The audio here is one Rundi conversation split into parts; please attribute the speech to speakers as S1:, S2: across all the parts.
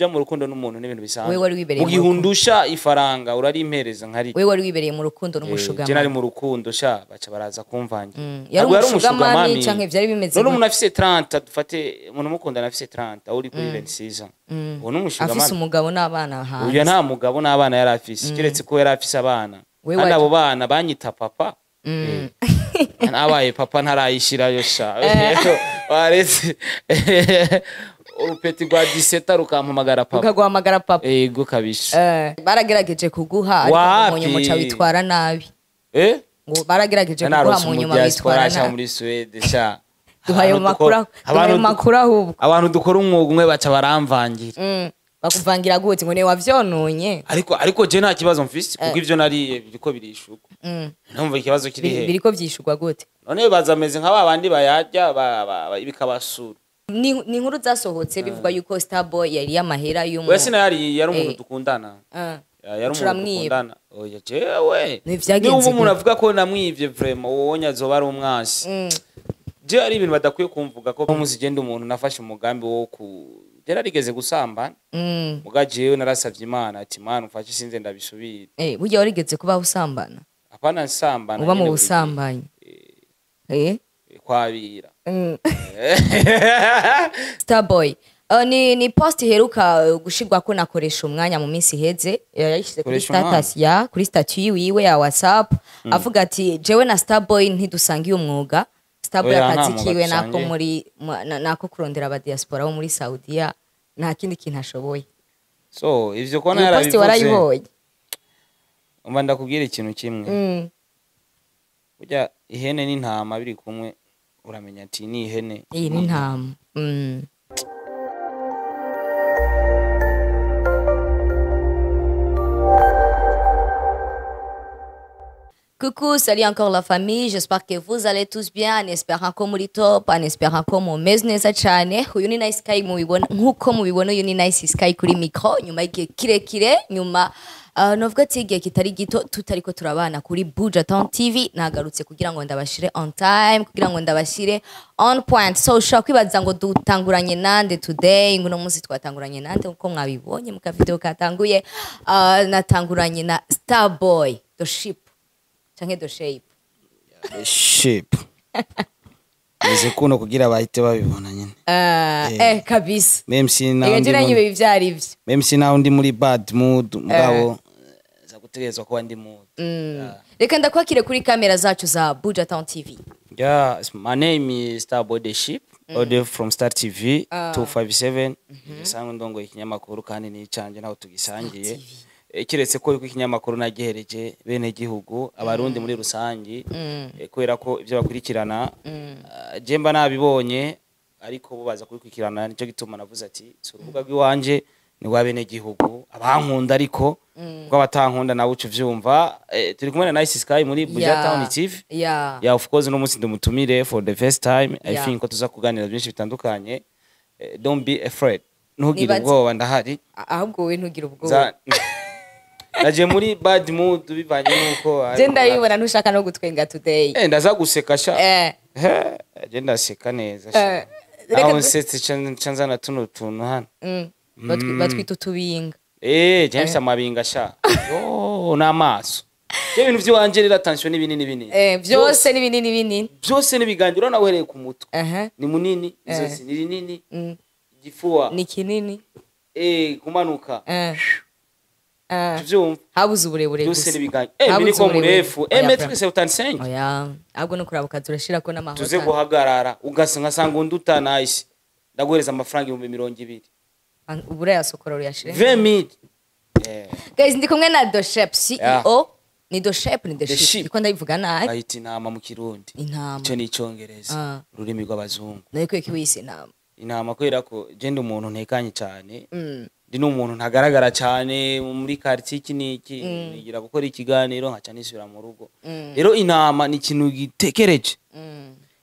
S1: Kuja mu rukundo n'umuntu n'ibintu bisanzwe.
S2: Wewe wari wibereye mu
S1: Mu gihe undusha ifaranga urarimpereza nkari.
S2: Wewe wari wibereye mu rukundo n'umushugamami?
S1: Je nari mu rukundo sha, baca baraza kumvangira.
S2: Yari
S1: Ntabwo
S2: umushugamami canke vyari bimeze
S1: None
S2: gute?
S1: umuntu afise 30, dufate umuntu mukundana afise 30, aho uri kuri 26 ans. Uwo ni umushugamami.
S2: Afise umugabo n'abana hanze.
S1: Uyu nta mugabo n'abana yari afise, keretse ko yari afise abana.
S2: Wewe
S1: Kandi abo bana banyita papa. Nabaye papa ntarayishirayo sha. Waretse urupeti rwa 17 rukampamagara papa.
S2: Ukaguhamagara papa.
S1: Ego kabisa.
S2: Baragerageje kuguha ariko
S1: Wapi?
S2: mu nyuma uca witwara nabi.
S1: Eh?
S2: Ngo baragerageje kuguha,
S1: Narose
S2: mu
S1: mu
S2: nyuma
S1: diaspora
S2: witwara
S1: sha
S2: nabi.
S1: muri Suède sha.
S2: Duhaye
S1: Abantu
S2: makuru, duhaye makuru ahubwo.
S1: Abantu dukora umwuga umwe baca baramvangira.
S2: Bakuvangira gute? Ngo ne wavyononye?
S1: Ariko je nta kibazo mfise kuko ivyo nariye biriko birishurwa. Numva ikibazo kiri he?
S2: Biriko vyishurwa gute?
S1: None baza ameze nka babandi bayarya bikabasura.
S2: Ni inkuru zasohotse bivuga yuko Starboy yari amahera y'umu
S1: Oya, sinayariye, yari umuntu dukundana. Yari umuntu
S2: Ucuramwiba.
S1: dukundana. Oya, jewe.
S2: Ni vyagenze
S1: Niba umuntu
S2: gute?
S1: avuga ko namwivye, vraiment uwo azoba ari umwasi. Je ari ibintu badakwiye kumvuga ko umunsi genda umuntu nafashe umugambi wo ku yararigeze gusambana. Muga jewe narasavye Imana ati: "Mana, umfashe sinze ndabisubira."
S2: Burya warigeze kuba usambana?
S1: Apana nsambana.
S2: Uba mu
S1: Nyene buri gihe.
S2: busambanyi?
S1: Kwabira.
S2: Starboy, ni post iheruka gushirwa ko nakoresha umwanya mu minsi iheze, yayishyize kuri
S1: Koresha umwanya.
S2: status ya kuri statut yiwe ya WhatsApp, avuga ati: "Jewe na Starboy ntidusangiye umwuga." Starboy
S1: Oya, nta
S2: akazi
S1: mwuga
S2: kiwe nako
S1: dusangiye.
S2: muri nako kurondera aba diaspora bo muri Saudiya, nta kindi kintu ashoboye.
S1: So ivyo kubona
S2: Iyo post
S1: yarabivuze,
S2: warayibonye?
S1: Umva, ndakubwira ikintu kimwe. Burya ihene n'intama biri kumwe uramenya ati ni ihene.
S2: Iyi ni intama. Coucou, salut encore la famille, j'espère que vous allez tous bien, en espérant ko muri top, en espérant ko mumeze neza cyane. Uyu ni Nice Sky mubibona, nkuko mubibona uyu ni Nice Sky kuri micro, nyuma y'igihe kirekire, nyuma novuga ati igihe kitari gito tutariko turabana kuri Buja Town TV, nagarutse kugira ngo ndabashire on time, kugira ngo ndabashire on point. So ushobora kwibaza ngo dutanguranye nande today? Ngo uno munsi twatanguranye nande? Nkuko mwabibonye mu kavideo katanguye, natanguranye na Starboy the Ship canke the Shape.
S1: Ship meze kuno kugira bahite babibona nyine.
S2: Kabisa.
S1: Même si naho
S2: Ega
S1: ndi
S2: je nanyibe ivyo arivyo.
S1: Même si naho ndi muri bad mood, mugabo za gutegerezwa kuba ndi mood.
S2: Reka ndakwakire kuri kamera zacu za Buja Town TV.
S1: Yeah, my name is Starboy the Ship, audio from Star TV 257. Isanzwe ndongoye ikinyamakuru kandi ni icanje, naho tugisangiye.
S2: TV.
S1: Kiretse ko yuko ikinyamakuru nagihereje bene gihugu, abarundi muri rusangi, kubera ko ivyo bakurikirana je mba nabibonye, ariko bo baza kubikurikirana. Nicyo gituma navuze ati si urubuga rw'iwanje, ni rwa bene gihugu abankunda, ariko kuko abatankunda nawe uca uvyumva. Turi kumwe na Nice Sky muri Buja Town TV. Yeah, of course, no munsi ndumutumire for the first time. I think ko tuza kuganira byinshi bitandukanye. Don't be afraid, ntugire ubwoba, ndahari.
S2: Ahubwo wowe ntugire ubwoba.
S1: Naje muri bad mood bivanye nuko
S2: Je ndabibona, ntushaka no gutwenga today.
S1: Ndaza guseka sha. He, je ndaseka neza sha.
S2: Reka
S1: Aho nsetse nca nzana tuno tuntu hano.
S2: Batwita utubinga.
S1: Je mfise amabinga sha. Yo, n'amaso. Je ibintu vy'iwanje rero, attention, ni binini binini.
S2: Byose ni binini binini.
S1: Byose n'ibiganje, urabona uhereye ku mutwe. Ni munini, izosi ni rinini, igifuwa
S2: Ni kinini.
S1: Kumanuka. Tuvyumva.
S2: Habuze uburebure
S1: Byose
S2: gusa.
S1: n'ibiganje.
S2: Habuze
S1: Mimi niko
S2: uburebure.
S1: murefu.
S2: Oya,
S1: Metero
S2: bra.
S1: 75.
S2: Oya, ahubwo no kuraba ukaza urashirako n'amahota.
S1: Tuze guhagarara ugasa nkasanga undi utanayise, ndaguhereza amafaranga 20,000.
S2: Ubura yasokora uyashire.
S1: 20,000.
S2: Guys, ndi kumwe na Doshep CEO. Ni Doshep, ni
S1: The
S2: Doshep?
S1: Ship.
S2: Ndiko ndabivuga nabi.
S1: Bayita intama mu Kirundi.
S2: Intama.
S1: Ico ni Icongereza, ururimi rw'abazungu.
S2: Nayo ko wise intama?
S1: Intama kubera ko je ndi umuntu ntekanye cyane, ndi n'umuntu ntagaragara cyane muri quartier iki n'iki, nigira gukora ikiganiro nkaca nisubira mu rugo. Rero intama ni ikintu gitekereje.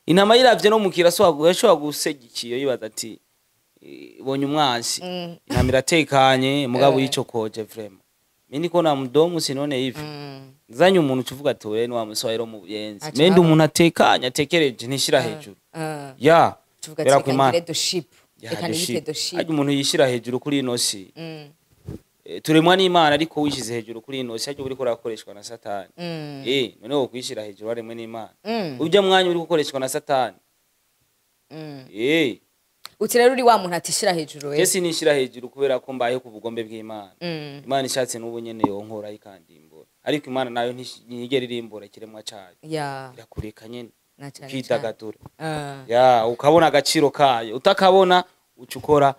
S1: Intama yiravye no mukira yashobora gusega ikiyo yibaza ati: "Ibonye umwansi." Intama iratekanye, mugabo yicokoje vraiment, mimi niko na mdomo sinone hivi. Nzanye umuntu ucuvuga ati: "Ure ni wa muswahili mu buyenzi."
S2: Aca
S1: Mende umuntu atekanye, atekereje, ntishira hejuru. Ya.
S2: Tuvuga
S1: Kubera
S2: ati
S1: ko Imana
S2: reka ngire The Ship. Reka niyite doship.
S1: Harya umuntu yishira hejuru kuri ino si, turemwa n'Imana, ariko wishize hejuru kuri ino si harya uba uriko urakoreshwa na Satani. None wo kwishira hejuru waremwe n'Imana, ujya mwanya uri gukoreshwa na Satani.
S2: Uti rero uri wa muntu atishira hejuru
S1: Je sinishira hejuru kubera ko mbayeho ku bugombe bw'Imana. Imana ishatse n'ubu nyene yonkora ikandimbura, ariko Imana nayo ntiyigera irimbura ikiremwa cayo. Irakureka nyene
S2: Na cane cane.
S1: ukidagadura. Ya, ukabona agaciro kayo, utakabona uca ukora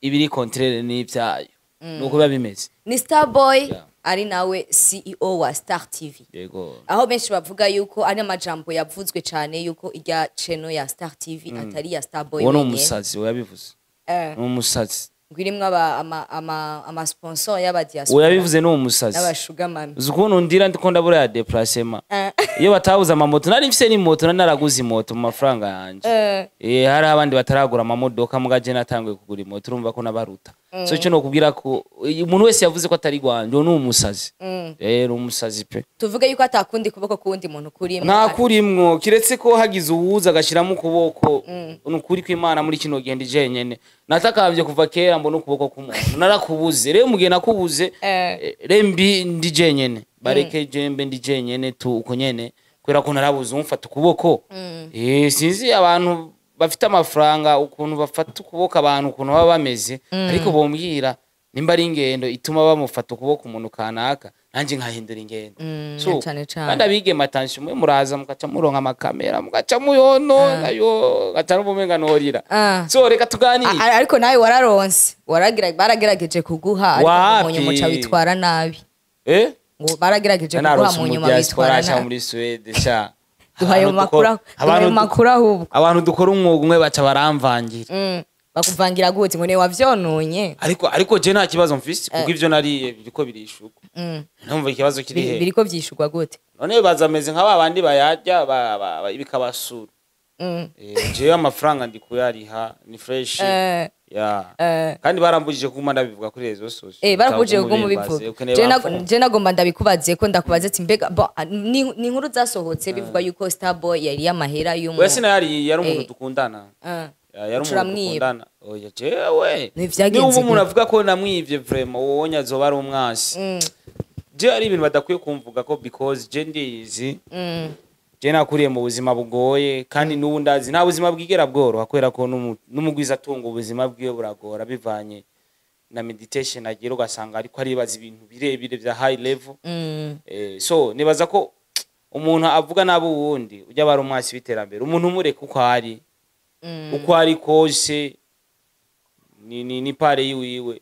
S1: ibiri contraire n'ivyayo, nuko biba bimeze.
S2: Ni Starboy, ari nawe CEO wa Star TV.
S1: Yego.
S2: Aho benshi bavuga yuko ari amajambo yavuzwe cyane yuko irya channel ya Star TV atari iya Starboy
S1: Uwo ni
S2: wenyene.
S1: umusazi, uwo yabivuze ni umusazi.
S2: Ngo irimwo ama sponsor y'aba
S1: Uwo
S2: diaspora
S1: yabivuze ni umusazi.
S2: n'aba sugar mummy.
S1: Uzi ukuntu ndira ndiko ndabura ya déplacement? Iyo batabuze amamoto, nari mfise n'imoto, nari naraguze imoto mu mafaranga yanje. Hari abandi bataragura amamodoka, muga je natanguye kugura imoto, urumva ko nabaruta. So ico nokubwira ko umuntu wese yavuze ko atari gwanje, uwo ni umusazi. Ni umusazi pe.
S2: Tuvuge yuko atakundi kuboko kuwundi muntu kurimo?
S1: Nta kurimwo, kiretse ko hagize uwuza agashiramo ukuboko. Ni ukuri kw'Imana, muri kino gihe ndi jenyene. Natakambye kuva kera mbona ukuboko k'umuntu, narakubuze. Rero mu gihe nakubuze, rero mbi ndi jenyene, bareke jembe ndi jenyene tu uko nyene, kubera ko narabuze umfata ukuboko. Sinzi abantu bafite amafaranga ukuntu bafata ukuboko abantu ukuntu baba bameze, ariko bombwira nimba ari ingendo ituma bamufata ukuboko umuntu kanaka, nanjye nkahindura ingendo. So,
S2: Cane cane.
S1: kandi abigeme, attention, mwe muraza mugaca muronka amakamera, mugaca muyonona yo, gaca n'ubumenga norira. So reka tuganire.
S2: Ariko nawe wararonse, baragerageje kuguha, ariko
S1: Wapi?
S2: mu nyuma uca witwara nabi. Ngo baragerageje kuguha,
S1: Naronse
S2: mu nyuma
S1: umu diaspora
S2: witwara
S1: sha
S2: nabi.
S1: muri Suède sha.
S2: Duhaye
S1: Abantu
S2: makuru, duhaye makuru ahubwo.
S1: Abantu dukora umwuga umwe baca baramvangira.
S2: Bakuvangira gute? Ngo niwe wavyononye?
S1: Ariko je nta kibazo mfise, kuko ivyo nariye biriko birishurwa. Numva ikibazo kiri he?
S2: Biriko vyishurwa gute?
S1: None baza ameze nka babandi bayarya bikabasura. Jewe amafaranga ndi kuyariha, ni fresh. Ya. Kandi barambujije kuguma ndabivuga kuri réseaux sociaux.
S2: Barakubujije kuguma ubivuga. Je nagomba ndabikubaze, ko ndakubaze ati mbega bo, ni inkuru zasohotse bivuga yuko Starboy yari yamahera y'umu
S1: Oya, sinayariye, yari umuntu dukundana.
S2: Ah.
S1: Ya, yari umuntu
S2: Ucuramwiba.
S1: dukundana. Oya, jewe
S2: Ntivyagenze
S1: niba umuntu
S2: gute?
S1: avuga ko namwivye, vraiment uwo azoba ari umwasi. Je ari ibintu badakwiye kumvuga ko, because je ndizi. Je nakuriye mu buzima bugoye, kandi n'ubu ndazi nta buzima bwigera bworoha, kubera ko n'umugwiza atunga ubuzima bwiwe buragora, bivanye na meditation agira, ugasanga ariko aribaza ibintu birebire vya high level. So nibaza ko umuntu avuga nabi uwundi ujya aba ari umwasi w'iterambere. Umuntu umureka uko ari, uko ari kose, ni pare yiwiwe,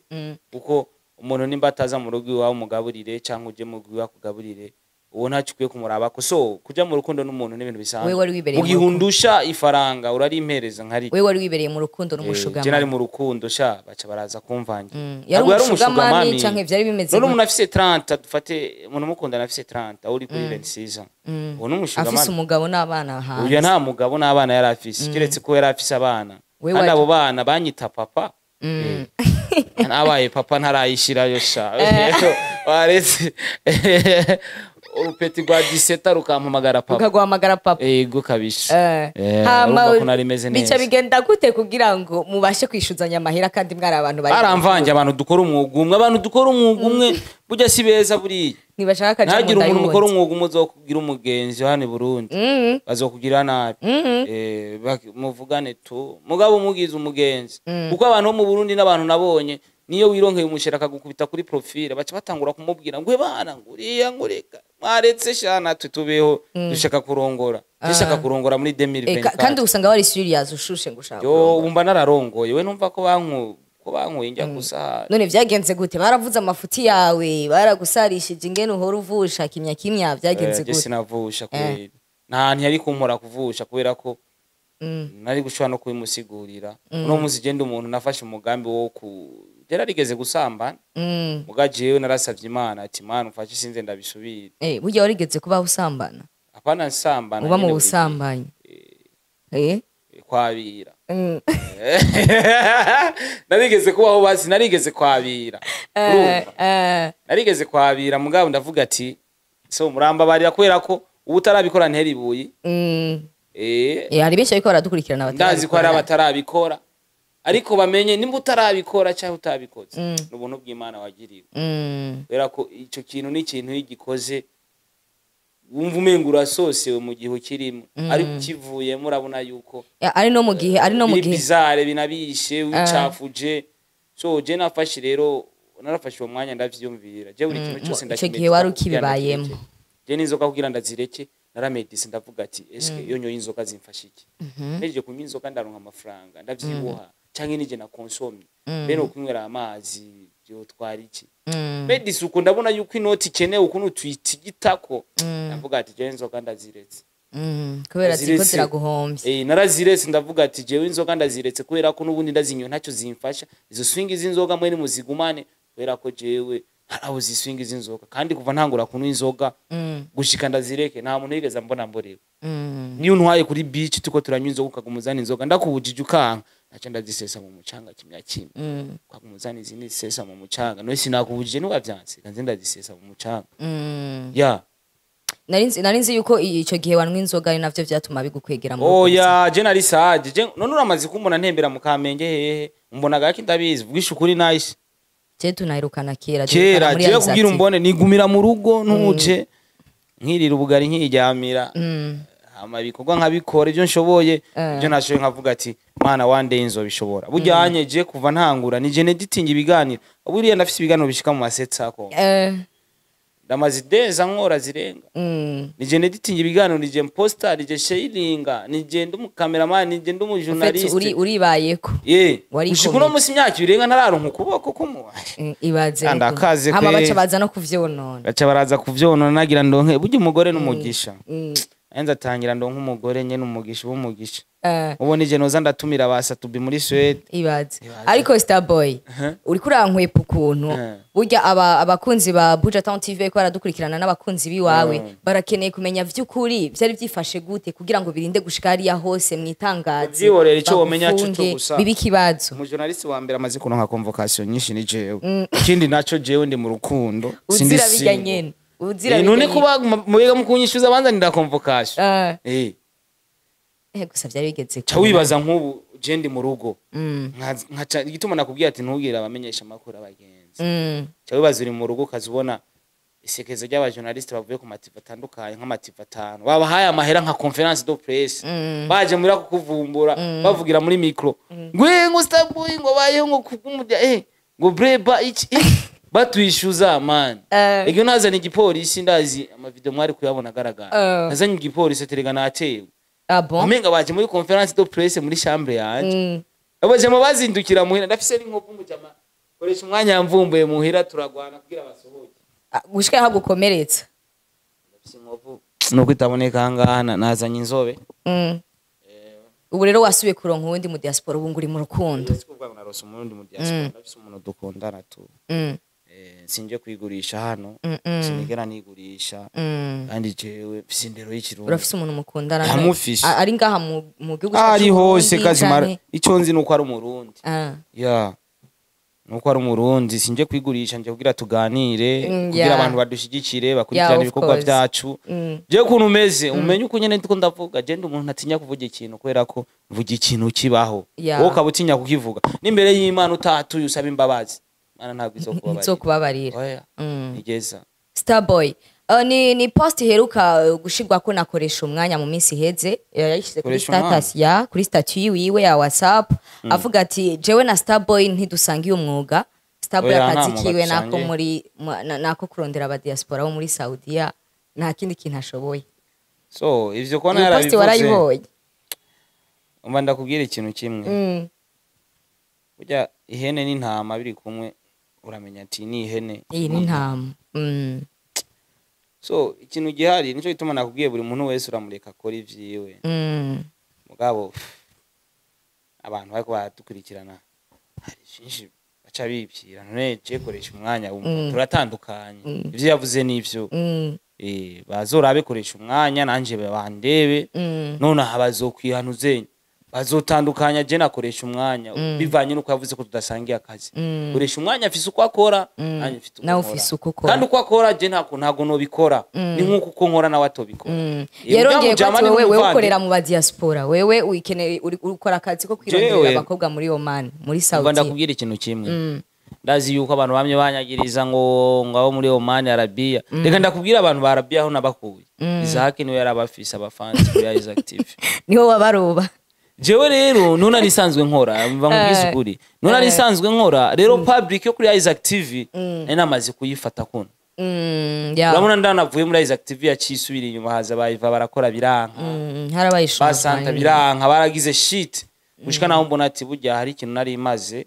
S1: kuko umuntu nimba ataza mu rugo iwawe umugaburire, cyangwa uje mu rugo iwawe akugaburire, uwo ntacyo ukwiye kumuraba ko. So kuja mu rukundo n'umuntu n'ibintu bisanzwe.
S2: Wewe wari wibereye
S1: Mu
S2: mu
S1: gihe
S2: rukundo.
S1: undusha ifaranga, urarimpereza nkari.
S2: Wewe wari wibereye mu rukundo n'umu sugar?
S1: Je nari mu rukundo sha, baca baraza kumvangira.
S2: Yari
S1: Ntabwo yari
S2: umu sugar mummy
S1: umu sugar mummy.
S2: canke vyari bimeze
S1: None
S2: gute?
S1: umuntu afise 30, dufate umuntu mukundana afise 30, aho uri kuri 26 ans, uwo ni umu sugar
S2: Afise
S1: mummy.
S2: umugabo n'abana hanze.
S1: Uyu nta mugabo n'abana yari afise, keretse ko yari afise abana.
S2: Wewe
S1: Kandi abo bana banyita papa. Nabaye papa ntarayishirayo sha, waretse urupeti rwa 17 rukampamagara papa.
S2: Ukaguhamagara papa.
S1: Ego kabisa.
S2: Hama
S1: Urumva ko nari meze
S2: bica
S1: neza.
S2: bigenda gute kugira ngo mubashe kwishuzanya amahera kandi mwari abantu bari
S1: Baramvange abantu dukora umwuga umwe. Abantu dukora umwuga umwe burya si beza buriya.
S2: Ntibashaka akaja mu
S1: Ntagire
S2: nda
S1: umuntu mukora
S2: y'uwundi.
S1: umwuga umwe uzokugira umugenzi hano i Burundi, bazokugira nabi. Muvugane tu, mugabo umugize umugenzi, kuko abantu bo mu Burundi n'abantu nabonye, niyo wironkeye umushera akagukubita kuri profile, baca batangura kumubwira ngo bana nguriya ngureka mwaretse sha, natwe tubeho, dushaka kurongora, dushaka kurongora muri 2024.
S2: Kandi usanga wari serious, ushushe ngo ushaka
S1: Yo,
S2: kurongora.
S1: umva nararongoye, we numva ko bankuye njya gusa.
S2: None vyagenze gute? Baravuze amafuti yawe, baragusarishije ingene uhora uvusha kimya kimya, vyagenze
S1: Je
S2: gute?
S1: sinavusha kubera nta ntiyari kumpora kuvusha, kubera ko nari gushobora no kubimusigurira. Uno munsi genda umuntu nafashe umugambi wo ku yararigeze gusambana, muga jewe narasavye Imana ati: "Mana, umfashe sinze ndabisubira."
S2: Burya warigeze kubaho usambana?
S1: Apana nsambana
S2: Uba mu
S1: nyene buri
S2: busambanyi?
S1: Gihe, kwabira. Narigeze kubaho basi, narigeze kwabira. Urumva? Narigeze kwabira, mugabo ndavuga ati so murambabarira, kubera ko ubu utarabikora ntera ibuye.
S2: Hari benshi ariko baradukurikirana
S1: Ndazi ko hari
S2: batarabikora.
S1: abatarabikora. Ariko bamenye nimba utarabikora cyangwa utabikoze, ni ubuntu bw'Imana wagiriwe, kubera ko icyo kintu ni ikintu iyo ugikoze wumva umenga urasosewe mu gihe ukirimo, ariko ukivuyemo urabona yuko
S2: Ya, ari no mu gihe, ari no mu
S1: biri
S2: gihe
S1: bizarre, binabishe, wicafuje. So je nafashe rero, narafashe uwo mwanya ndavyiyumvira. Je buri kintu cyose
S2: Ico
S1: ndakimedita
S2: gihe wari
S1: kugira
S2: ukibibayemo.
S1: ndakireke. Je n'inzoga kugira ndazireke naramedise, ndavuga ati: "Eske iyo nyoye inzoga zimfasha iki? Nejeje kunywa inzoga ndaronka amafaranga ndavyibuha, canke nije na konsomye bene ukunywera amazi byotwara iki?" Medise uko ndabona yuko inoti ikenewe, ukuntu tuyitigitako, ndavuga ati: "Je inzoga ndaziretse."
S2: Kubera ziko
S1: Ndaziretse.
S2: ziraguhombye.
S1: Naraziretse, ndavuga ati: "Jewe inzoga ndaziretse kubera ko n'ubundi ndazinywa ntacyo zimfasha. Izo swingi z'inzoga mwe nimuzigumane, kubera ko jewe haraho ziswingi z'inzoga, kandi kuva ntangura kunywa inzoga gushika ndazireke, nta muntu yigeze mbona mborewe." Niyo ntwaye kuri beach tuko turanywa inzoga, ukaguma uzana inzoga, ndakubujije ukanka, naca ndazisesa mu mucanga kimya kimwe. Ukaguma uzana izindi, zisesa mu mucanga. None sinakubujije, ntiwavyanse, kanze ndazisesa mu mucanga. Ya.
S2: Nari nzi yuko ico gihe wanywa inzoga ari navyo vyatuma bigukwegera muri ubwo
S1: Oya, je nari saje. Je none uramaze kumbona ntembera mu Kamenge hehe? Mbona gaki, ndabizi, vugisha ukuri, nice.
S2: buzima. Je tunahirukana kera.
S1: Kera.
S2: Duherukana muri
S1: Jewe
S2: Isaac.
S1: kugira umbone nigumira mu rugo, ntuje nkirira ubugari, nkiryamira, hama ibikorwa nkabikora ibyo nshoboye. Ibyo nashoboye nkavuga ati: "Mana, one day nzobishobora." Bujyanye je kuva ntangura ni je neditinga ibiganiro. Buriya ndafise ibiganiro bishika mu masetsako. Ndamaze ideza nkora zirenga. Ni je neditinga ibiganiro, ni je mposta, ni je sharinga, ni je ndi umukameramani, ni je ndi
S2: En fait,
S1: umujournaliste.
S2: Uribayeko.
S1: Ye.
S2: Warikomeye.
S1: Gushika uno munsi imyaka ibirenga ntararonka ukuboko k'umu
S2: Ibaze.
S1: Kandi akaze
S2: Hama
S1: kwe.
S2: baca baza no kuvyonona.
S1: Baca baraza kuvyonona. Nagira ndonke burya umugore n'umugisha. Enza atangira ndonke umugore nyene, umugisha w'umugisha. Ubu nije noza ndatumira ba Satubi muri Suède.
S2: Ibaze. Ariko Starboy, uriko urankwepa ukuntu. Burya abakunzi ba Buja Town TV ko baradukurikirana n'abakunzi biwawe barakeneye kumenya vy'ukuri vyari vyifashe gute kugira ngo birinde gushika hariya hose mwitangaze.
S1: Uvyihorere, ico womenya co
S2: Bagufunge,
S1: gusa.
S2: bibe ikibazo.
S1: Umujournaliste wa mbere amaze kuronka convocation nyinshi ni jewe. Ikindi naco, jewe ndi mu rukundo, sindi
S2: Uzira bijya
S1: single.
S2: nyene, uzira
S1: None
S2: bijya nyene.
S1: kuba mubega mu kunyishuza banzanira convocation.
S2: Gusa vyari bigeze
S1: Ca
S2: kure.
S1: wibaza nk'ubu je ndi mu rugo, nkaca igituma nakubwiye ati ntubwire abamenyesha amakuru abagenzi. Ca wibaza uri mu rugo ukaza ubona isekezo ry'abajournaliste bavuye ku mativa atandukanye, nk'amativa atanu, babahaye amahera nka conférence de presse, baje muri ako kuvumbura, bavugira muri micro ngo ngo Starboy ngo bayeho ngo kubw'umurya ngo breba iki batwishyuza man. Ego, nazanye igipolisi, ndazi amavideo mwari kuyabona agaragara. Nazanye igipolisi, terega natewe.
S2: Ah bon?
S1: Umenga baje muri conférence de presse muri chambre yanje. Abajama bazindukira muhira, ndafise n'inkovu. Mujama koresha umwanya yamvumbuye muhira, turagwana kugira basohoke.
S2: Ah, gushika aho gukomeretsa.
S1: Ndafise inkovu nuko itaboneka ahangaha, nazanye inzobe.
S2: Ubu rero wasubiye kuronka uwundi mu diaspora, ubu ngo uri mu rukundo?
S1: Si kuvuga ngo narose umurundi mu diaspora, ndafise umuntu dukundana tu. Sinje kwigurisha hano. Sinigera nigurisha. Kandi jewe mfise indero y'ikirundi.
S2: Urafise umuntu mukundana?
S1: Ndamufise.
S2: Ari ngaha mu gihugu cyacu
S1: Ari hose
S2: c'Uburundi
S1: kazimara.
S2: canke?
S1: Ico nzi nuko ari umurundi. Ya, nuko ari umurundi. Sinje kwigurisha, nje kugira tuganire, kugira abantu badushigikire, bakurikirane
S2: Yeah, of
S1: ibikorwa
S2: course.
S1: vyacu. Je ukuntu umeze, umenye uko nyene ndiko ndavuga. Je ndi umuntu ntatinya kuvuga ikintu, kubera ko mvuga ikintu kibaho. Wowe ukaba utinya kukivuga n'imbere y'Imana utatuye usaba imbabazi, Imana ntabwo izokubabarira.
S2: Ntizokubabarira.
S1: Oya. Igeza.
S2: Starboy, ni post iheruka gushirwa ko nakoresha umwanya mu minsi iheze, yayishyize kuri
S1: Koresha umwanya.
S2: status ya kuri statut yiwe ya WhatsApp, avuga ati: "Jewe na Starboy ntidusangiye umwuga. Starboy
S1: Oya, nta
S2: akazi
S1: mwuga
S2: kiwe nako
S1: dusangiye.
S2: muri nako kurondera aba diaspora bo muri Saudiya, nta kindi kintu ashoboye."
S1: So ivyo kubona
S2: Iyo post
S1: yarabivuze,
S2: warayibonye?
S1: Umva, ndakubwira ikintu kimwe. Burya ihene n'intama biri kumwe, uramenya ati ni ihene.
S2: Iyi ni intama.
S1: So ikintu gihari, nico gituma nakubwiye, buri muntu wese uramureka akora ivyiwe. Mugabo abantu bariko baradukurikirana hari vyinshi baca bipyira. None je koresha umwanya wumva turatandukanye, ivyo yavuze nivyo. Bazorabe koresha umwanya nanje bandebe. None aha bazokwihanuzenya. Bazotandukanya. Je nakoresha umwanya bivanye nuko yavuze ko tudasangiye akazi. Koresha umwanya afise uko akora, nanjye mfite uko
S2: Nawe
S1: nkora.
S2: ufise uko ukora.
S1: Kandi uko akora je ntago nobikora, ni nkuko uko nkora nawe atobikora.
S2: Yarongeye ko
S1: Ujya
S2: ati
S1: mujama ni
S2: wewe
S1: n'umuvandimwe.
S2: ukorera mu ba diaspora, wewe ukeneye uri ukora akazi ko kwironderera abakobwa muri Oman, muri
S1: Umva,
S2: Saudi.
S1: ndakubwira ikintu kimwe. Ndazi yuko abantu bamye banyagiriza ngo abo muri Oman, Arabia. Reka ndakubwira, abantu ba Arabia aho nabakuye, Isaac niwe yari abafise abafansi kuri Isaac TV.
S2: Niho wabaroba.
S1: Jewe rero nuna nisanzwe nkora, mva nkubwize ukuri, nuna nisanzwe nkora rero public yo kuri Isaac TV nari namaze kuyifata kuno. Urabona ndanavuye muri Isaac TV yacisubira inyuma, haza bayiva barakora biranka.
S2: Harabaye ishuri.
S1: Basanta biranka, baragize shit gushika naho mbona ati burya hari ikintu nari maze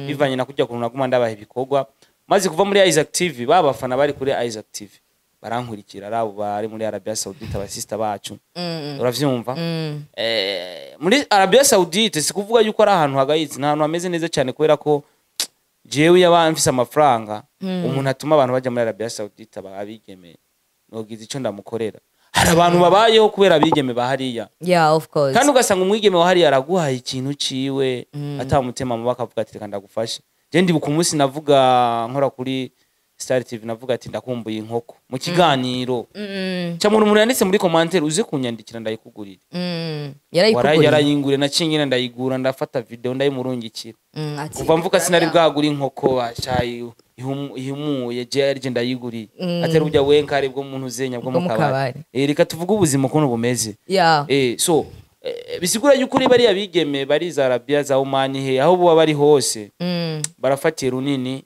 S1: bivanye na kujya kuntu naguma ndabaha ibikorwa. Maze kuva muri Isaac TV, ba bafana bari kuri Isaac TV barankurikira, ari abo bari muri Arabia Saudite, abasista bacu, uravyumva? Muri Arabia Saudite si kuvuga yuko ari ahantu hagayitse, ni ahantu hameze neza cyane, kubera ko jewe yaba mfise amafaranga, umuntu atuma abantu bajya muri Arabia Saudite abigeme, nogize ico ndamukorera. Hari abantu babayeho kubera abigeme bahariya.
S2: Yeah, of course.
S1: Kandi ugasanga umwigeme wa hariya araguhaye ikintu ciwe atamutima mubi, akavuga ati: "Reka ndagufashe." Je ndibuka umunsi navuga nkora kuri Star TV, navuga ati ndakumbuye inkoko mu kiganiro. Cyangwa umuntu yanditse muri commentaire: "Uze kunyandikira ndayikugurira." Waraye.
S2: Yarayikuguriye.
S1: Yarayinguriye, naciye nyine ndayigura, ndafata video ndayimurungikira.
S2: Ati,
S1: Kuva mvuka sinari bwagura inkoko bashayi ihumuye, je yarije ndayiguriye. Atari burya wenkare bwo muntu uzenya bwo
S2: Bwo
S1: mu
S2: mu
S1: kabari.
S2: kabari.
S1: Reka tuvuge ubuzima ukuntu bumeze. So bisigura yuko uri bariya bigeme bari za Arabia, za Oman, he aho buba bari hose, barafatiye runini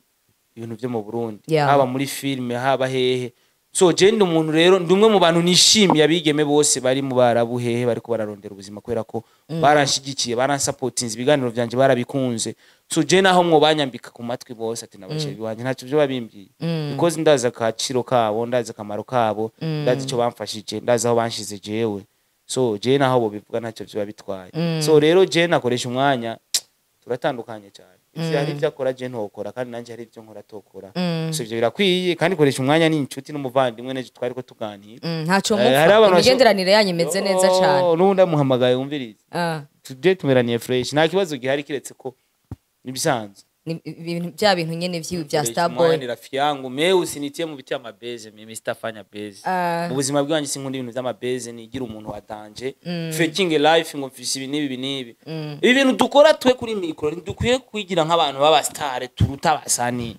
S1: ibintu byo mu Burundi, haba muri filime, haba hehe. So je ndi umuntu rero, ndi umwe mu bantu nishimiye abigeme bose bari mu Barabu, hehe bariko bararondera ubuzima, kubera ko baranshigikiye, baransapotinze, ibiganiro vyanje barabikunze. So je naho mwo banyambika ku matwi bose ati nabasheri banje, ntacyo byo babimbwiye, because ndazi akaciro kabo, ndazi akamaro kabo, ndazi icyo bamfashije, ndazi aho banshize jewe. So je naho bo bivuga ntacyo biba bitwaye. So rero je nakoresha umwanya, turatandukanye cyane. Ivyo hari ibyo akora je ntokora, kandi nanjye hari ibyo nkora atokora. So ivyo birakwiye, kandi koresha umwanya ni inshuti n'umuvandimwe, n'ejo twari ko tuganira.
S2: Ntaco
S1: Hari
S2: mupfa.
S1: abantu
S2: Imigenderanire yanyu imeze neza cane.
S1: Oh, n'ubundi amuhamagaye wumvirize. Tujye tumeraniye fresh, nta kibazo gihari kiretse ko nibisanzwe.
S2: Ni ibintu bya bintu nyene vyiwe bya
S1: Koresha
S2: Starboy.
S1: umwanya ni rafiki yangu, mewe usinitie mu biti y'amabeze, mimi sitafanya beze. Mu buzima bwanjye sinkunda ibintu by'amabeze, nigira umuntu wa danger, faking life, ngo mfise ibi n'ibi n'ibi. Ibi bintu dukora twe kuri mikro, ntidukwiye kwigira nk'abantu b'abastare turuta abasani.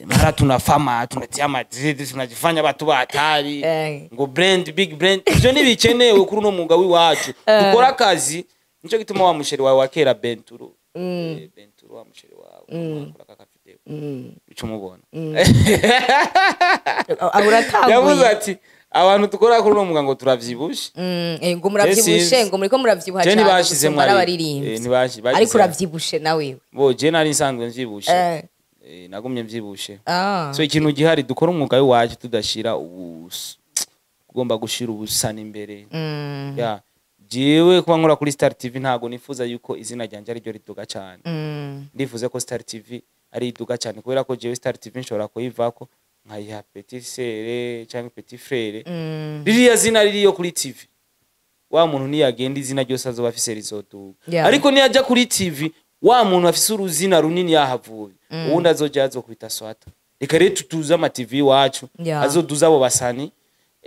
S1: Mara tunafama tunatia madrid, tunajifanya watu ba hatari, ngo brand, big brand. Ivyo ntibikenewe kuri uno mwuga w'iwacu. Dukora akazi, nico gituma wa musheri wawe wa kera Benturo, Benturo, wa musheri wawe akora kaka video, ico umubona.
S2: Ah, uratanguye.
S1: Yavuze ati abantu dukora kuri uno mwuga ngo turavyibushe.
S2: Ngo muravyibushe.
S1: Sinzi.
S2: Ngo muriko muravyibuha
S1: Je
S2: cane
S1: ntibashizemwo
S2: gusumba
S1: ariko.
S2: n'abaririmbyi.
S1: Ntibashi-
S2: Ariko uravyibushe nawewe.
S1: Bo je nari nsanzwe mvyibushe. Nagumye mvyibushe. So ikintu gihari, dukora umwuga w'iwacu tudashira ugomba gushira ubusana imbere. Ya jewe kuba nkora kuri Star TV, ntago nifuza yuko izina ryanjye ariryo riduga cyane. Ndifuza ko Star TV ari iduga cyane, kubera ko jewe Star TV nshobora kuyivako nkayiha petit sœur cyangwa petit frère. Ririya zina ririyo kuri TV, wa muntu niyagenda izina ryose azoba afise rizoduga. Ariko niyajya kuri TV, wa muntu afise uruzina runini yahavuye, uwundi azoja azokubita swata. Reka rero tutuze ama TV iwacu, azoduza abo basani,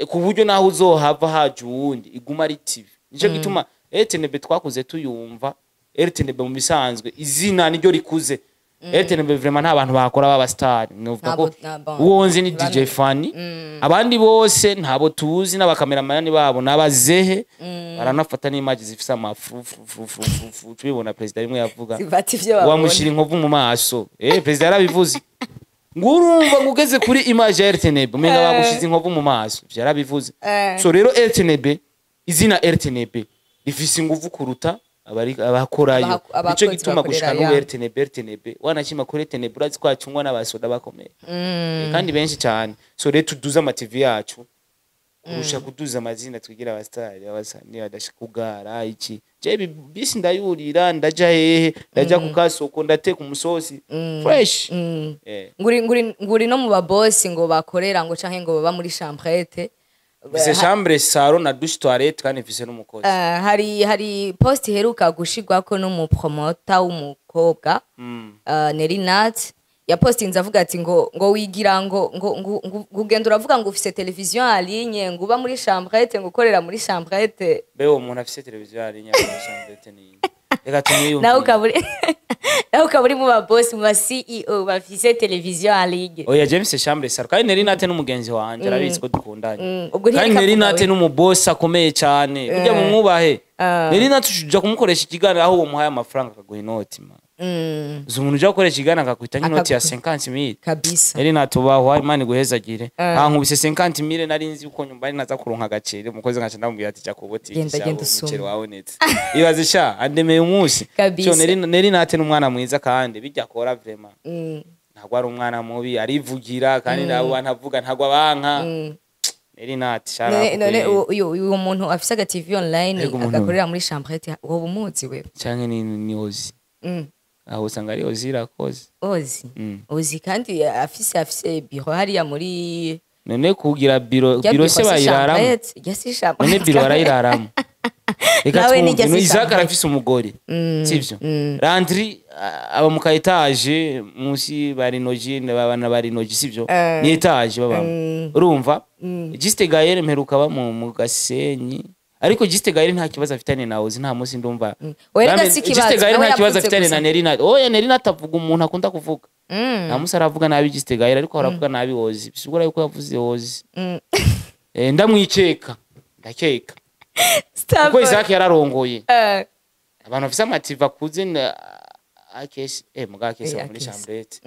S1: ku buryo naho uzohava haje uwundi iguma ari TV. Nico gituma RTNB twakuze tuyumva. RTNB mu bisanzwe izina niryo rikuze. RTNB vraiment nta bantu bakora baba star novuga ko uwo nzi ni DJ Fanny, abandi bose ntabo tuzi, n'abakameramani babo n'abazehe baranafata n'imaji zifise amafu fu fu fu fu fu. Tubibona perezida rimwe yavuga
S2: Zifata ivyo babona.
S1: wamushira inkovu mu maso. Perezida yarabivuze ngo urumva ngo ugeze kuri image ya RTNB umenga bagushize inkovu mu maso. Ivyo yarabivuze. So rero RTNB, izina RTNB rifise inguvu kuruta abari abakorayo. Nico
S2: Abakozi
S1: gituma gushika
S2: bakorerayo.
S1: n'ubu RTNB, RTNB wanashima kuri RTNB, urazi ko hacungwa n'abasoda bakomeye. Kandi benshi cyane. So rero tuduze ama TV yacu kurusha kuduza amazina twigira abastari, abasani badashika kugara iki. Je bisi ndayurira, ndaja hehe, ndaja ku kasoko, ndateka umusosi fresh.
S2: Nguri no mu babosi ngo bakorera ngo canke ngo baba muri chambrette.
S1: Mfise chambre, salon na douche, toilette, kandi mfise n'umukozi.
S2: Hari post iheruka gushirwako n'umupromota w'umukobwa, Nelly Nat, yapostinze avuga ati ngo wigira ngo ugenda uravuga ngo ufise television en ligne, ngo uba muri chambrette, ngo ukorera muri chambrette.
S1: Mbe uwo muntu afise televiziyo hari inyama muri chambrette ni reka tumwiyumvire.
S2: Nawe ukaba uri mu ba boss, mu ba CEO bafise television en ligne.
S1: Oya, James, chambre, salon, kandi Nelly Nat n'umugenzi wanje, arabizi ko dukundanye.
S2: Ubwo
S1: Kandi
S2: ntiyareka
S1: Nelly
S2: avuga
S1: Nat
S2: we.
S1: n'umubosi akomeye cyane, ujya mumwubahe. Nelly Nat uja kumukoresha ikiganiro aho uwo muhaye amafaranga akaguha inoti, man. Uzi umuntu uja gukoresha ikiganiro akakwita nk'inoti ya 50 mille?
S2: Kabisa.
S1: Nelly Nat, ubaho, Imana iguhezagire. Ankubise 50 mille, nari nzi uko nyumva ari naza kuronka agaceri, umukozi nkaca ndamubwira ati jya ku botike.
S2: Genda,
S1: Sha,
S2: genda
S1: uwo
S2: usume.
S1: muceri wabonetse, ibaze sha, andemeye umunsi.
S2: Kabisa.
S1: So, Nelly Nat n'umwana mwiza, kandi bijya akora vraiment, ntabwo ari umwana mubi, arivugira, kandi nabo bantu avuga ntabwo abanka. Nelly Nat, sha.
S2: None uyu muntu afise aga TV online
S1: Ariko umuntu-
S2: agakorera muri chambrette, woba umuzi wewe?
S1: Canke ni Ozi. Aho usanga ari Ozi irakoze.
S2: Ozi. Ozi kandi afise biro hariya muri
S1: None kugira biro
S2: Rya
S1: biro se
S2: si
S1: bayiraramo?
S2: chambrette, rya si chambrette.
S1: None biro barayiraramo? Reka
S2: Nawe
S1: twumve
S2: nijya
S1: no
S2: si
S1: Isaac
S2: chambrette.
S1: arafise umugore, sivyo? Landry aba mu ka étage munsi, barinoji babana, barinoji, sivyo? Ni étage babamo. Urumva Juste Gaël mperuka ba mu Gasenyi, ariko Juste Gaël nta kibazo afitanye nawe, uzi nta munsi ndumva.
S2: Oya, reka
S1: Bambe-
S2: si ikibazo,
S1: Juste Gaël
S2: nawe
S1: nta kibazo
S2: yavuze
S1: afitanye
S2: gusa.
S1: na Nelly Nat. Oya, Nelly Nat avuga, umuntu akunda kuvuga. Nta munsi aravuga nabi Juste Gaël, ariko aravuga nabi Ozi, bisigura yuko yavuze Ozi. Ndamwikeka, ndakeka
S2: Stop.
S1: kuko Isaac yararongoye. Abantu bafise amative akuze na akesi, muga akesi
S2: Eh,
S1: aba muri
S2: Akesi.
S1: chambrette.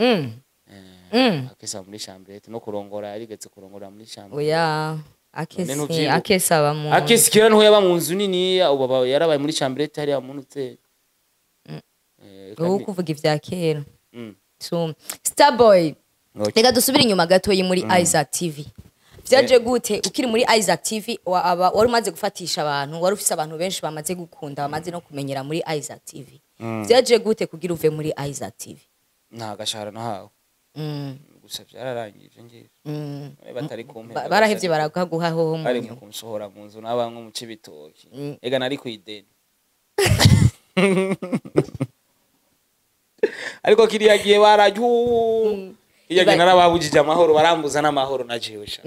S1: Akesi aba muri chambrette, no kurongora yarigeze kurongora muri chambrette.
S2: Oya, Akesi.
S1: None ntuvyibuka?
S2: Akesi aba mu
S1: Akesi kera niho yaba mu nzu niniya, ubu yarabaye muri chambrette hariya mu nutse.
S2: Wowe kuvuga ivya kera. So, Starboy, reka dusubire inyuma gatoyi muri Isaac TV. Vyaje gute ukiri muri Isaac TV, wari umaze gufatisha abantu, wari ufise abantu benshi bamaze gukunda, bamaze no kumenyera muri Isaac TV? Vyaje gute kugira uve muri Isaac TV?
S1: Nta gashahara nahawe. Gusa vyararangije ngiye. Batari kumpera.
S2: Barahevye baraguha hoho mu
S1: Bari
S2: nyuma?
S1: Kunsohora mu nzu n'abamwe mu cibitoki. Ega nari kwideni. Ariko kiriya gihe barajyu, kiriya gihe narababujije amahoro, barambuza n'amahoro na jewe sha.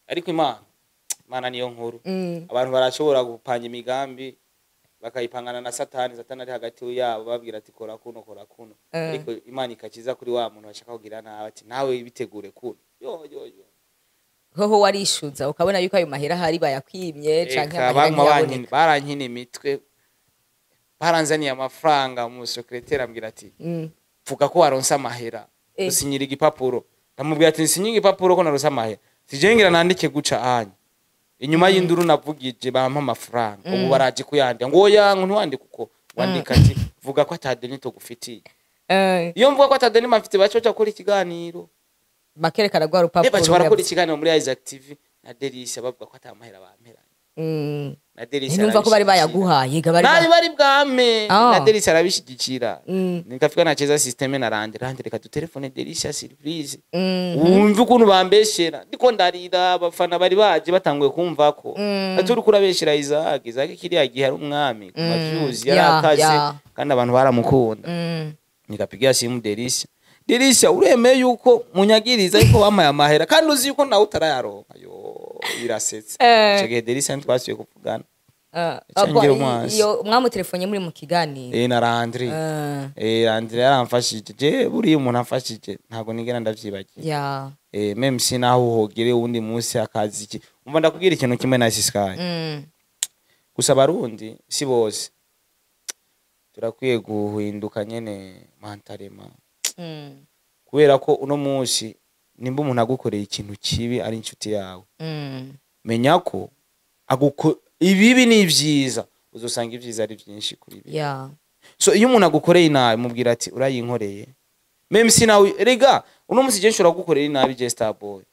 S1: Ariko Imana niyo nkuru. Abantu barashobora gupanga imigambi, bakayipangana na Satani, Satani ari hagati yabo, babwira ati kora kuno, kora kuno. Ariko Imana ikakiza kuri wa muntu bashaka kugira nabi, ati nawe bitegure kuno, yo yo yo.
S2: Hoho warishuza ukabona yuko ayo mahera ahari bayakwimye canke
S1: Eka,
S2: amahera
S1: baguma
S2: ntiyaboneka?
S1: Barankina imitwe, baranzaniye amafaranga, mu secrétaire ambwira ati vuga ko waronse amahera, usinyira igipapuro. Ndamubwira ati nsinyira igipapuro ko naronse amahera, sijengira nandike guca anya inyuma y'induru navugije bampa amafaranga. Ubu baraje kuyandika ngo oya, ngo ntiwandike uko wandika, ati vuga ko atadeni tugufitiye. Iyo mvuga ko atadeni mafite, baca baca gukora ikiganiro.
S2: Bakerekana rwa rupapuro.
S1: Baca barakora ikiganiro muri Isaac TV na Delisia, bavuga ko atamahera bamperanye. Na Delisia
S2: Numva ko bari
S1: arabishigikira.
S2: bayaguhaye ga bari
S1: Nari bari bwame. Na Delisia arabishigikira. Nikafika nacheza système na Rande Rande, reka dutelefone Delisia surprise. Wumve ukuntu bambeshera, ndiko ndarira, abafana bari baje batanguye kumva ko ati uriko urabeshera Isaac. Isaac kiriya gihe ari umwami ku ma views, yarakaze, kandi abantu baramukunda. Nikapigia simu Delisia, Delisia, uremeye yuko munyagiriza yuko bampaye amahera kandi uzi yuko nawe utarayaronka? Yo, birasetse. Ico gihe Delisia ntitwasubiye kuvugana. Cengira umwansi.
S2: Iyo mwamutelefone muri mu kiganiro?
S1: Na Landry. Landry yaramfashije. Je buriya umuntu amfashije ntabwo nigera ndavyibagira. Même si naho uhogere uwundi munsi akazi iki, umva ndakubwira ikintu kimwe na Sky. Gusa abarundi si bose, turakwiye guhinduka nyene mentalement, kubera ko uno munsi nimba umuntu agukoreye ikintu kibi ari inshuti yawe, menya ko aguko ibibi ni ibyiza, uzosanga ibyiza ari byinshi kuri ibi. So iyo umuntu agukoreye inabi, mubwira ati urayinkoreye, même si nawe rega uno munsi je nshobora kugukorera inabi, je Starboy,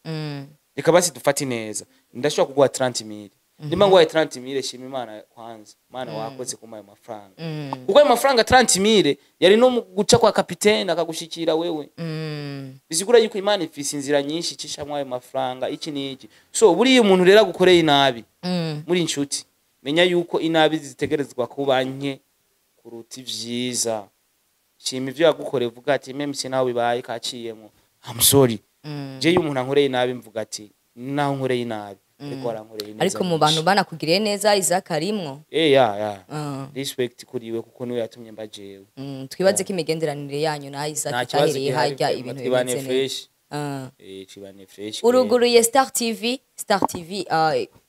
S1: reka basi dufate neza, ndashobora kuguha 30 mille. Nimba nguhaye 30 mille, shima Imana kwanza, Imana wakoze kuma ayo mafaranga, kuko ayo mafaranga 30 mille yari no mu guca kwa kapitene akagushikira wewe. Bisigura yuko Imana ifise inzira nyinshi icishamwo ayo mafaranga, iki n'iki. So buriya umuntu rero agukoreye inabi muri inshuti, menya yuko inabi zitegerezwa kuba nke kuruta ivyiza. Shima ivyo yagukoreye, uvuga ati même si nawe bibaye kaciyemo, I'm sorry. Je iyo umuntu ankoreye nabi, mvuga ati naho nkoreye nabi, ariko warankoreye neza
S2: Ariko mu bantu
S1: nyinshi.
S2: banakugiriye neza, Isaac arimwo.
S1: Eh, ya. Respect kuri we, kuko niwe yatumye mba jewe.
S2: Twibaze ko imigenderanire yanyu na Isaac
S1: Nta kibazo
S2: itahereye
S1: gihari,
S2: hajya ibintu
S1: twibane
S2: bimeze neza.
S1: fresh. Eh, twibane fresh.
S2: Uruguruye Star TV. Star TV,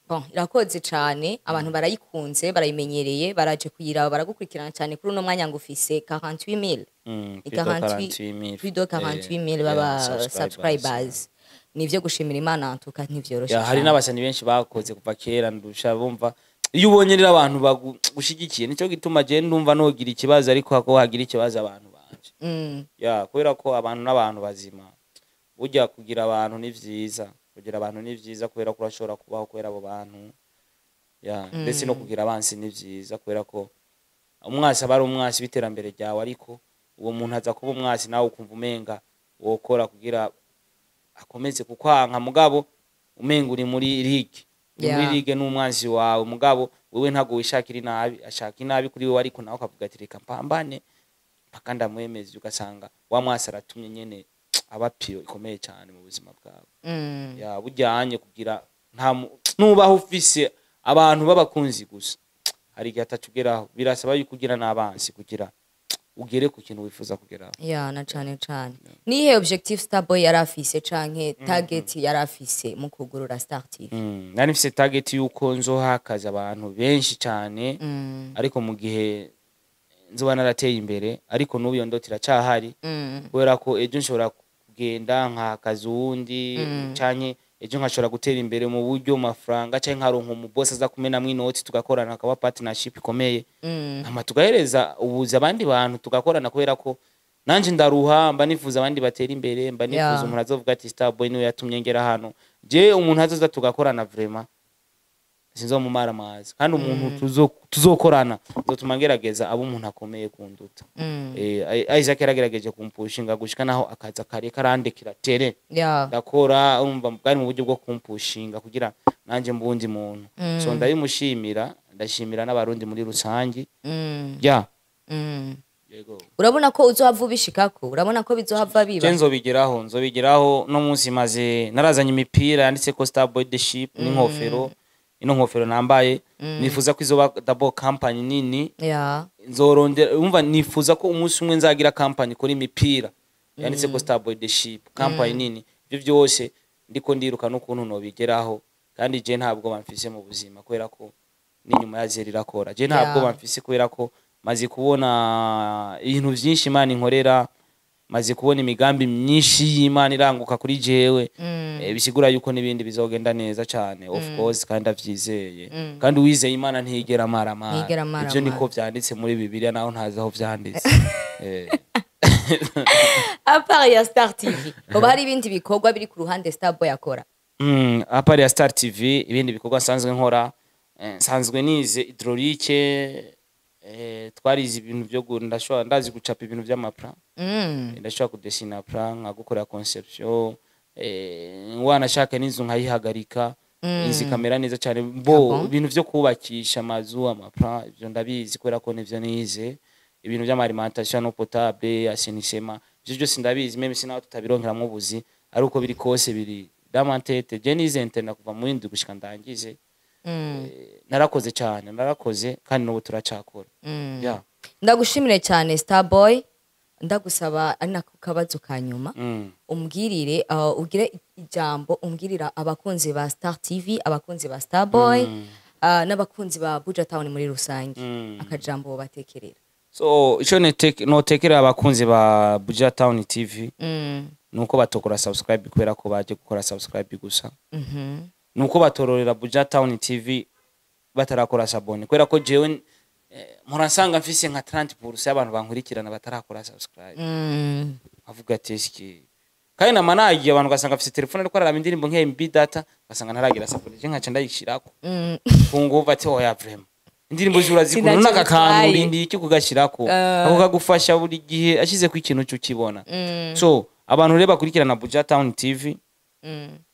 S2: bon, irakoze cyane, abantu barayikunze, barayimenyereye, baraje kuyiraba, baragukurikirana cyane. Kuri uno mwanya ngo ufise 48000.
S1: Ni
S2: Ni 48, plus de 48000 baba subscribers. Nivyo gushimira Imana, tuka ntivyoroshe.
S1: Ya, hari
S2: Cane.
S1: n'abasani benshi bakoze kuva kera ndusha. Bumva iyo ubonye rero abantu bagushigikiye, nicyo gituma je ndumva nogira ikibazo, ariko ko hagira ikibazo abantu banje. Ya, kubera ko abantu n'abantu bazima. Burya kugira abantu ni vyiza, kugira abantu ni vyiza, kubera ko urashobora kubaho kubera abo bantu. Ya, ndetse no kugira abansi ni vyiza, kubera ko umwasi aba ari umwasi w'iterambere ryawe, ariko uwo muntu aza kuba umwasi nawe ukumva umenga wokora kugira akomeze kukwanka, mugabo umenga uri muri ligue, uri muri ligue n'umwansi wawe, mugabo wewe ntabwo wishakira inabi, ashaka inabi kuri wewe, ariko nawe ukavuga ati reka mpambane mpaka ndamwemeze. Ugasanga wa mwasi aratumye nyene aba piyo ikomeye cyane mu buzima bwawe. Ya, bujyanye kugira nta nubaho ufise abantu b'abakunzi gusa, hari igihe atacugeraho. Birasaba yuko ugira n'abansi kugira ugere ku kintu wifuza kugeraho.
S2: Ya, na cane cane, nihe objectif Starboy yari afise canke target yari afise mu kugurura Star TV?
S1: Nari mfise target yuko nzohakaza abantu benshi cyane, ariko mu gihe nzoba narateye imbere. Ariko n'ubu iyo ndoto iracyahari, kubera ko ejo nshobora kugenda nkahakaza uwundi, canke ejo nkashobora gutera imbere mu buryo mu mafaranga, canke nkaronka umubosi aza kumenamwo inoti, tugakorana, akaba partnership ikomeye, hama tugahereza ubuzi abandi bantu, tugakorana, kubera ko nanje ndaruha, mba nifuza abandi batera imbere, mba nifuza umuntu azovuga ati Starboy niwe yatumye ngera hano. Je umuntu azoza tugakorana, vraiment sinzomumara amazi, kandi umuntu tuzokorana nzotuma ngerageza abo umuntu akomeye kunduta. Isaac yaragerageje kumpushinga gushika naho akaza kare karandekera tere, ndakora. Urumva bwari mu buryo bwo kumpushinga kugira nanje mbundi muntu. So ndabimushimira, ndashimira n'Abarundi muri rusangi. Ya. Yego.
S2: Urabona ko uzohava ubishikako? Urabona ko bizohava biba?
S1: Je nzobigeraho, nzobigeraho. No munsi maze narazanye imipira yanditse ko Starboy the Ship n'inkofero. Ino nkofero nambaye, nifuza ko izoba double company nini. Nzorondera, umva, nifuza ko umunsi umwe nzagira company ikora imipira yanditse ko Starboy the Ship, company nini. Ibyo byose ndiko ndiruka n'ukuntu nobigeraho, kandi je ntabwo bamfise mu buzima, kubera ko n'inyuma ya zero irakora. Je ntabwo bamfise, kubera ko maze kubona ibintu byinshi Imana inkorera, maze kubona imigambi myinshi y'Imana iranguka kuri jewe. Bisigura yuko n'ibindi bizogenda neza cyane, of course, kandi ndavyizeye. Kandi uwizeye Imana ntiyigera amaramara.
S2: Ntiyigera amaramara.
S1: Ivyo niko vyanditse muri Bibiliya, naho ntazi aho vyanditse.
S2: À part ya Star TV, hoba hari ibindi bikorwa biri ku ruhande Starboy akora?
S1: À part ya Star TV, ibindi bikorwa nsanzwe nkora, nsanzwe nize hydraulique, twarize ibintu byo ndashobora, ndazi gucapa ibintu vy'ama plan. Ndashobora kudesina plan, nkagukorera conception, wanashaka n'inzu nkayihagarika, inzu ikamera neza cyane bo.
S2: Ah bon?
S1: Ibintu vyo kubakisha amazu, ama plan, ivyo ndabizi kubera ko nivyo nize. Ibintu vy'ama alimentation eau potable, assainissement, ivyo byose ndabizi, même si naho tutabironkeramwo ubuzi, ari uko biri kose biri dans ma tête. Je nize internat kuva mu w'indwi gushika ndangize. Narakoze cyane, narakoze, kandi n'ubu turacakora. Yeah.
S2: Ndagushimire cyane Starboy. Ndagusaba ari nako kabazo ka nyuma, umbwirire, ugire ijambo umbwirira abakunzi ba Star TV, abakunzi ba Starboy, n'abakunzi ba Buja Town muri rusange, akajambo batekerera.
S1: So ico notekera abakunzi ba Buja Town TV nuko batokora subscribe kubera ko baje gukora subscribe gusa, nuko batororera Buja Town TV batarakora s'abonner, kubera ko jewe mpora nsanga mfise nka 30% y'abantu bankurikirana batarakora subscribe. Avuga ati eski kandi nama nagiye abantu ugasanga afise telefone ariko araraba indirimbo nk'iya MB Data, ugasanga ntaragira s'abonner, je nkaca ndayishirako ku nguvu ati oya, vraiment indirimbo zirazikunda.
S2: Sinacyo
S1: N'aka kantu
S2: bitwaye.
S1: urindiye iki kugashirako, ako kagufasha buri gihe ashize ku ikintu cyo ukibona. So Abantu rero bakurikirana Buja Town TV,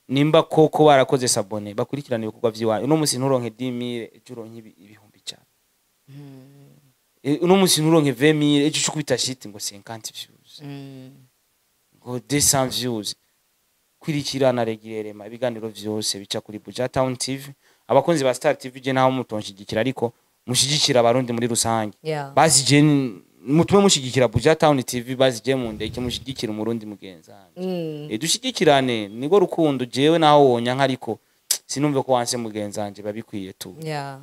S1: nimba koko barakoze s'abonner, bakurikirana ibikorwa vy'iwanyu. Uno musi nturonke 10,000, ejo uronke 100,000. Uno musi nturonke 20,000, ejo uca ukubita shiti ngo 50 views, ngo 200 views. Kwirikirana régulièrement ibiganiro vyose bica kuri Buja Town TV. Abakunzi ba Star TV, je naho mutonshigikira, ariko mushigikira Abarundi muri rusange. Basi je mutume mushigikira Buja Town TV, basi je mundeke mushigikira Umurundi mugenzi wanje. Dushigikirane, niko rukundo. Jewe naho wonyanka, ariko sinumve ko wanse mugenzi wanje, babikwiye tu.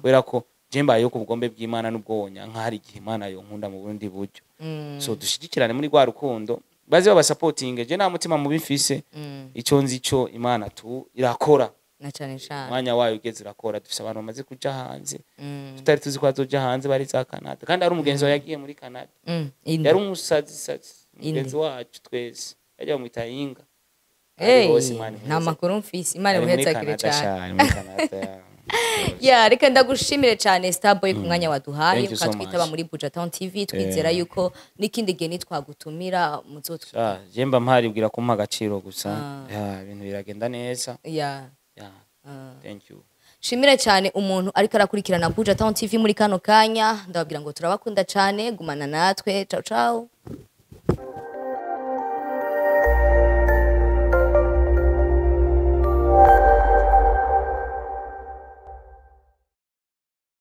S1: Kubera ko je mbayeho ku bugombe bw'Imana, n'ubwo wonyanka hari igihe Imana yonkunda mu bundi buryo. So dushigikirane muri rwa rukundo, baze babasapotinge. Je nta mutima mubi mfise. Ico nzi cyo, Imana tu irakora.
S2: Na cane cane.
S1: Umwanya wayo ugeze irakora. Dufise abantu bamaze kuja hanze tutari tuzi ko bazoja hanze, bari za Canada, kandi hari umugenzi wawe yagiye muri Canada.
S2: Inde?
S1: Yari umusazi sazi.
S2: Inde?
S1: Umugenzi wacu twese yajya bamwita Yinga.
S2: Hey,
S1: Ari hose, Imana
S2: nta
S1: imuheze.
S2: makuru mfise. Imana
S1: Ari muri
S2: imuhezagire
S1: Canada
S2: cane.
S1: sha, ari muri Canada, ya.
S2: Ya, reka ndagushimire cyane, Starboy, ku mwanya waduhaye,
S1: Thank you so
S2: ukatwitaba
S1: much.
S2: muri Buja Town TV. Twizera yuko n'ikindi gihe nitwagutumira muzotwi
S1: Sha, je mba mpari, bwira kumpa agaciro gusa. Ya, ibintu biragenda neza. Ya. Thank you.
S2: Shimire cyane umuntu ariko arakurikirana Buja Town TV muri kano kanya. Ndababwira ngo turabakunda cyane, gumana natwe. Ciao ciao.